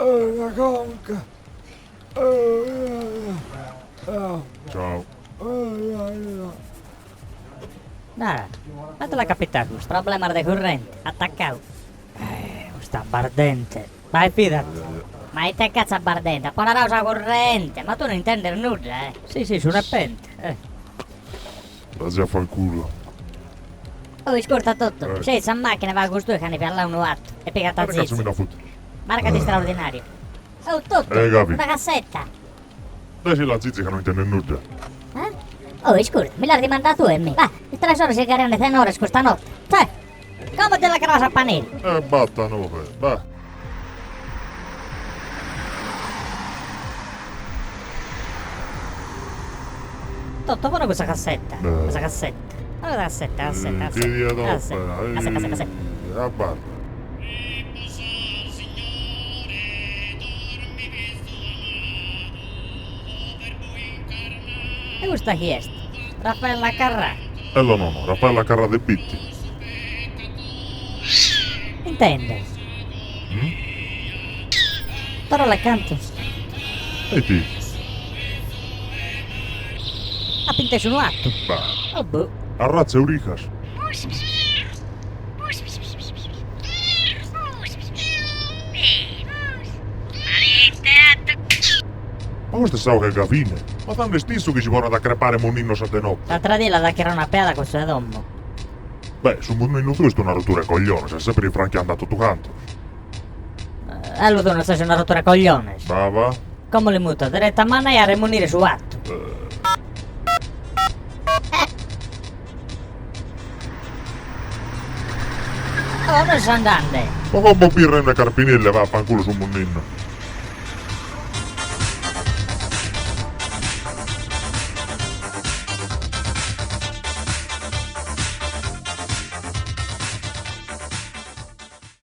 La conca. Ciao. Nara, ma ite l'at capitadu custu? Problemas de currente, atacadu. Eh, custa abbardente. Bae fidati. Ma ite catzu abbardente, apo naradu sa currente, ma tue no intendes nudda, eh. Si, si, su nepente, eh. Vasi a fanculo. Oh, iscurta Toto, seit sa macchina faghet custu ca ndi fiat lau unu 'atu e pigat a Zizi. Marcat istraordinariu. Oh, Toto, una cassetta. Dae la Zizi ca no intendet nudda. Eh? Oh, iscurta, mi l'as dimandadu tue, mi. Va, is tres oras si cheriant tenores custa notte. Tè, como ti la cravas a paneri. E basta nove, va. Toto, pone cussa cassetta, cussa cassetta, pone cussa cassetta, cassetta, cassetta, cassetta, cassetta, cassetta. Abarra. E custa chi est? Raffaella Carrà? Ello nono, Raffaella Carrà de Bitti. Intendes? Torra a cantu. E ite? Apo intesu unu 'atu. Bah. Oh boh. Arratza 'e orijas. Ma custa est sa 'oghe 'e Gavine. Ma tando est issu chi si ponet a crepare munninnos a de notte. S'atra die l'at achirradu una peada cussu 'e domo. Beh, su munninnu tuu est una rottura 'e cogliones, est semper infranchiande a totu cantos. Ello tue non ses una rottura 'e cogliones. Ba va. Como li muto deretu a mannai a remunire su 'atu. Oh, ue ses andande? Po como birra in una carpinella, va a fanculo su munninnu.